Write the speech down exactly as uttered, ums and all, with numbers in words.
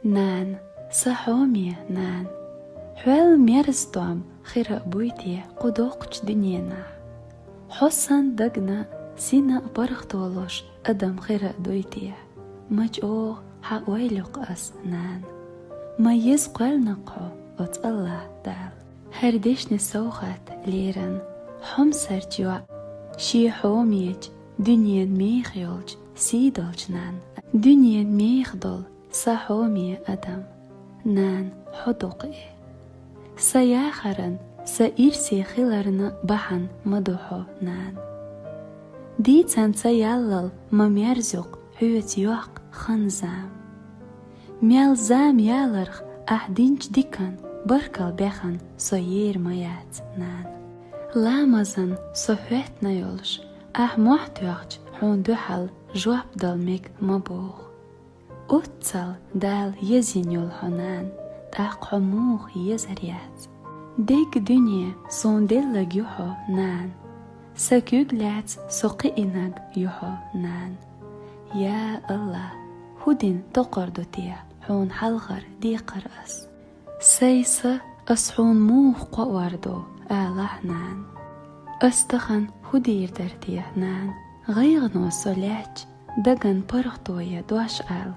Нана, са хьоме нана, хьоал мерза тӀом хира а буй те кху доккхачу дуьненахь? Хьо санна дагна а, сина а паргӀатолуш адам хира а дуй те? Ма чӀогӀа хьан ойла йо-кх ас, нана. Ма еза кхоьллина-кх хьо оцу АллахӀ Дала. ХӀара дешнийн совгӀат лерина хьомсарчу йоӀ, шен хьомечу, дуьненан меха йолчу сий долчу нанна. Дуьненан меха долу сан хьоме адам, нана, хьо ду-кх и. Сан яхаран, сан ирсе хиларна бахьана ма ду хьо, нана. Дийцан ца яллал ма мерза ю-кх хьоьца йоккха хан-зама. Мел зама яларх ахь динчу дикан баркалла бехна со ер ма яц, нана. Ламазан со хӀоьттина йолуш, ахь мохь тоьхча, хьуна дуьхьал жоп дала мега ма боху. Оццал Дала езйина йолу хьо, нана, тӀаккха хьо муха езар яц? Дерриг дуьне суна деллаг ю хьо, нана. Сан куьг лаьцна со кхиънарг ю хьо, нана. Я АллахӀ, хӀун дина токхур ду те хьуна хьалхара декхар ас? Сайн са ас хьуна муха кхуьур ду, алахь, нана. Ас тахана хӀун дийр дара те, нана? ГӀайгӀано со лаьтташ, дагна паргӀато ян дош ала,